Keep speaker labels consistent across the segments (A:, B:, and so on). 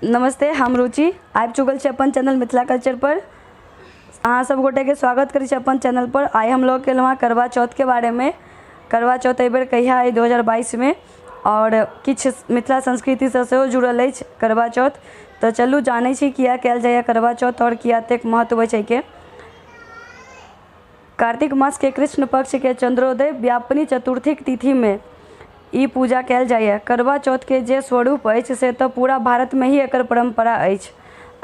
A: नमस्ते, हम रुचि आबि चुकल छी अपन चैनल मिथिला कल्चर पर। अहाँ सब गोटेके स्वागत करै छी अपन चैनल पर। आइ हम लऽ के एलहुँ हँ करवा चौथ के बारे में। करवा चौथ एहि बेर कहिया अइ 2022 में और किछु मिथिला संस्कृतिसँ सेहो जुड़ल अछि करवा चौथ। तऽ चलू जानै छी किया कयल जाइए करवा चौथ और किया एतेक महत्व अछि एहिके। कार्तिक मास के कृष्ण पक्ष के चंद्रोदय व्यापिनी चतुर्थीक तिथि में ई पूजा कयल जाइए। करवा चौथ के जे स्वरूप अछि से तऽ पूरा भारत में ही एकर परंपरा अछि।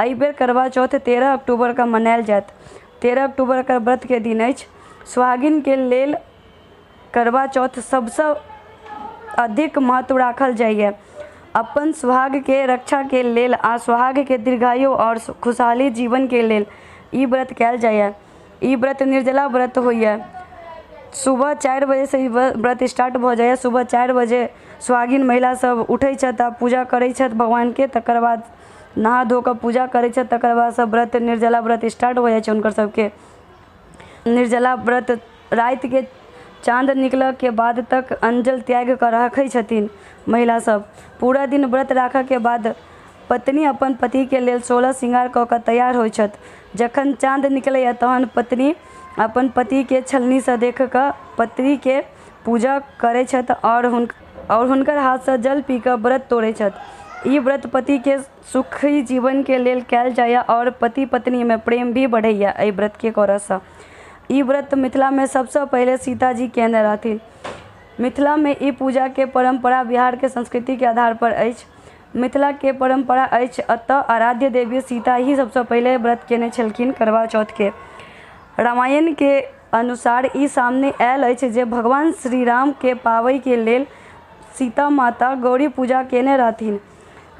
A: एहि बेर करवा चौथ 13 अक्टूबर के मनायल जायत। 13 अक्टूबर के व्रत के दिन अछि। सुहागिन के लेल करवा चौथ सबसँ अधिक महत्व राखल जाइए। अपन सुहाग के रक्षा के लेल आ सुहाग के दीर्घायु और खुशहाली जीवन के लेल ई व्रत कयल जाइए। ई व्रत निर्जला व्रत होइए। सुबह 4 बजे से ई व्रत स्टार्ट भऽ जाइए। सुबह 4 बजे सुहागिन महिला सब उठै छथि आ पूजा करै छथि भगवानके। तकर बाद नहा धो कऽ पूजा करै छथि। तकर बाद सब व्रत निर्जला व्रत स्टार्ट भऽ जाइ छै हुनकर सबके। निर्जला व्रत रातिके चाँद निकलऽके बाद तक अन्न त्यागि कऽ रखै छथिन महिला सब। पूरा दिन व्रत राखऽके बाद पत्नी अपन पतिके लेल 16 श्रृंगार कऽ कऽ तैयार होइ छथि। जखन चाँद निकलैए तहन पत्नी अपन पतिके छलनीसँ देख कऽ पतिके पूजा करै छथि और हुनकर हाथसँ जल पी कऽ व्रत तोड़ै छथि। ई व्रत पतिके सुखी जीवनके लेल कयल जाइए और पति पत्नीमे प्रेम भी बढ़ैए एहि व्रतके करऽसँ। ई व्रत मिथिलामे सबसँ पहिले सीताजी कयने रहथिन। मिथिलामे ई पूजाके परम्परा बिहारके संस्कृतिके आधार पर अछि। मिथिलाके परम्परा अछि एतऽ आराध्य देवी सीता ही सबसँ पहिले व्रत कयने छलखिन करवा चौथके। रामायणके अनुसार ई सामने आयल अछि जे भगवान श्री रामके पाबैके लेल सीता माता गौरी पूजा कयने रहथिन।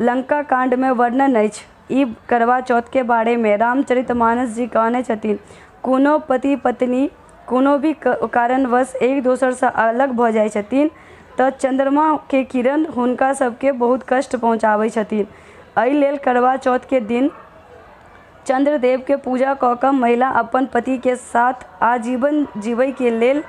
A: लंका कांडमे वर्णन अछि ई करवा चौथके बारेमे। रामचरितमानस जी कहने छथिन कोनो पति पत्नी कोनो भी कारणवश एक दोसरसँ अलग भऽ जाइ छथिन तऽ चन्द्रमाके किरण हुनका सबके बहुत कष्ट पहुँचाबै छथिन। एहि लेल करवा चौथके दिन चन्द्रदेवके पूजा कऽ कऽ महिला अपन पतिके साथ आजीवन जीवैके लेल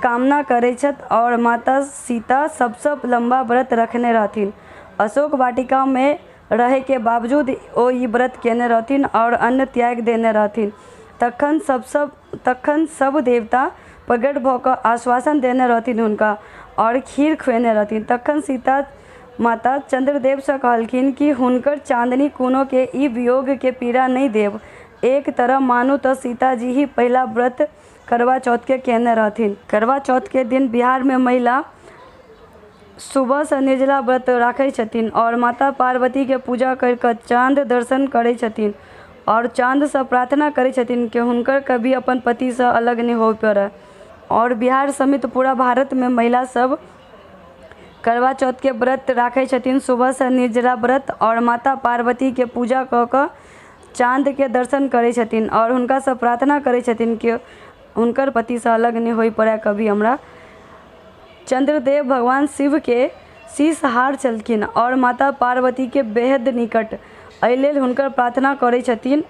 A: कामना करै छथि। और माता सीता सबसँ लम्बा व्रत रखने रहथिन। अशोक वाटिकामे रहैके बावजूद ओ ई व्रत कयने रहथिन और अन्न त्यागि देने रहथिन। तखन सब देवता प्रकट भऽ कऽ आश्वासन देने रहथिन हुनका और खीर खुएने रहथिन। तखन सीता माता चन्द्रदेवसँ कहलखिन कि हुनकर चाँदनी कोनो के ई वियोगके पीड़ा नहि देब। एक तरह मानू तऽ सीताजी ही पहिला व्रत करवा चौथके कयने रहथिन। करवा चौथके दिन बिहारमे महिला सुबहसँ निर्जला व्रत राखै छथिन और माता पार्वतीके पूजा करि कऽ चाँद दर्शन करै छथिन और चाँदसँ प्रार्थना करै छथिन कि हुनकर कभी अपन पतिसँ अलग नहि होय पड़य। और बिहार समेत पूरा भारतमे महिला सब करवा चौथके व्रत राखै छथिन। सुबहसँ निर्जला व्रत और माता पार्वतीके पूजा कऽ कऽ चाँदके दर्शन करै छथिन और हुनकासँ प्रार्थना करै छथिन कि हुनकर पतिसँ अलग नहि होय पड़य कभी हमरा। चंद्रदेव भगवान शिवके शीशहार छलखिन और माता पार्वतीके बेहद निकट, एहि लेल हुनकर प्रार्थना करै छथिन।